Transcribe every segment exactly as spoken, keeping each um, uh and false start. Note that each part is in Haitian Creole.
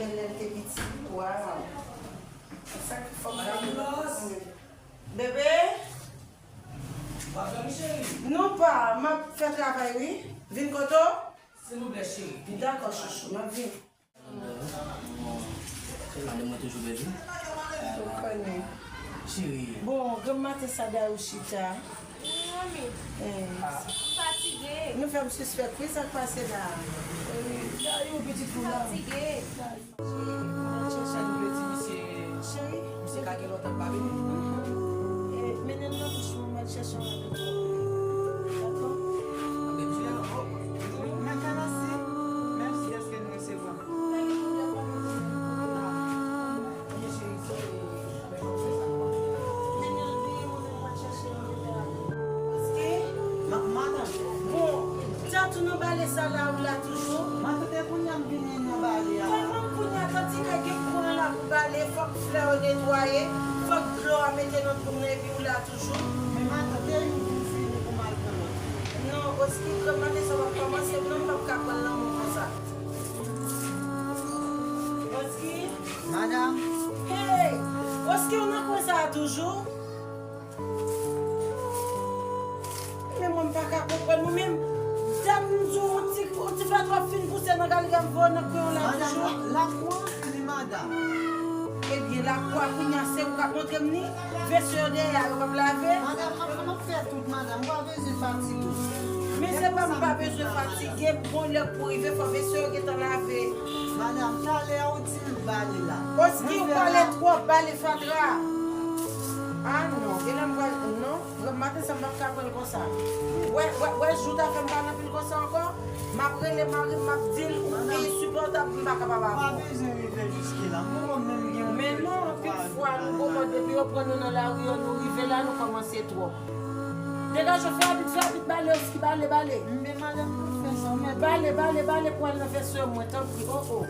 Lè l te piti. Waw. Sa k fè m fè. Bebe? W ap dòmi, cheri? Non pa, m ap fè travay, wi. Vin kote w? Silvouplè, cheri. Dakò, chouchou, m ap vin. Madanm mwen toujou bèl, wi. Ou konnen. Cheri. Bon, granm maten sa Dayou chita. Wi, manmi. Eh. M fatige. Nou fè m sispèk, wi, sa k pase la. Eh, Dayou, pitit ou la. M fatige. Cheri, m al chèche. Silvouplè, ti misye. Cheri. Misye ka gen lontan l pa vini. Eh, mennen l nan douch mwen, m al chèche yon rapid. Dakò? Anben, misye la, oh. Wi, mèsi. Mèsi dèske nou resevwa m. Pa gen pwoblèm, pa gen pwoblèm. Byen, cheri, sòti. Paske, ma-, madanm. Bon, tèt ou nan bale sa la, ou la toujou? Matant, e kounye a m vini nan bale a. Kòman kounye a, tandike gen kouran la pou bale, fòk flè yo netwaye, fòk dlo a mete nan twou nan, epi ou la toujou? Men matant, e youn pou m fini pou m al pran lòt. Non, Oski, granm maten sa w ap kòmanse, non, m p ap ka pran lanmou konsa. Oski? Madanm. Hey! Oski, ou nan kwen sa a toujou? Men mwen, m pa ka konprann ou menm. Dat m di w, yon ti, yon ti fatra fin pouse nan galga m voye nan kwen w la toujou. Madanm, la, lakwa an fini, madanm. Ebyen, lakwa, kounye a, se ou k ap montre m ni? Veso yo dèyè a, yo p ap lave? Madanm, m ap, m ap fè tout, madanm. M pa bezwen fatige. Men se pa m pa bezwen fatige, gon lè k pou rive, fò veso yo gentan lave. Madanm, talè a ou di m bale la. Oski, ou pale twòp, bale fatra. Ah non, genlè m pral, non, granm maten sa m p ap ka pran l konsa. Wè, wè, wè, jou ta fè m pa nan pil konsa ankò. M ap rele mari m, m ap di l, ou insipòtab, m pa kapab avè w. Pa bezwen rive jiske la. Mwen menm gen yon... Men non, anpil fwa, nou komòd, depi yo pran nou nan lari an, nou rive la, nou kòmanse twòp. Degaje, fè rapid, fè rapid, bale, Oski, bale, bale. Men madanm, pa fè sa, ou mèt. Bale, bale, bale pou al nan veso mwen, tanpri, oh, oh.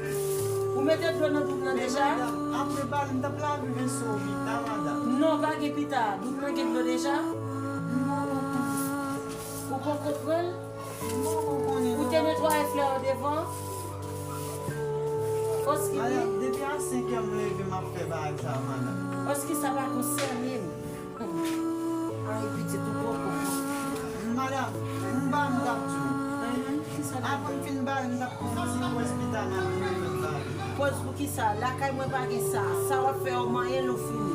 Ou mete dlo nan doub nan deja? Men madanm, apre bale, m t ap lave veso pita, madanm. Non, pa gen pita, doub nan gen dlo deja? Non, non, non. Ou poko pran l? Ou te netwaye flè yo devan? Oski, wi. Madanm, depi a senk è m leve, m ap fè bagay sa, madanm. Oski, sa pa konsène m. Ay, pitit, ou poko. Madanm, m ba m t ap di w. Apre m fin bale, m t ap pran yon ti pòz pita, m ap vin fè bale. Pòz pou kisa? Lakay mwen pa gen sa. Sa w ap fè yo manyen l, ou fini.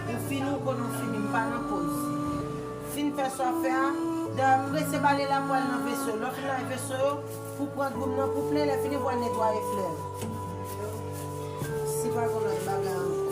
Ou fini, ou konnen w fini, m pa nan pòz. Fin fè sa w ap fè a, dayè prese bale la pou al nan veso. Lè w fin lave veso yo, pou pran doub nan, pou plen, lè fini pou al netwaye flè. Si pa gen lòt bagay ankò.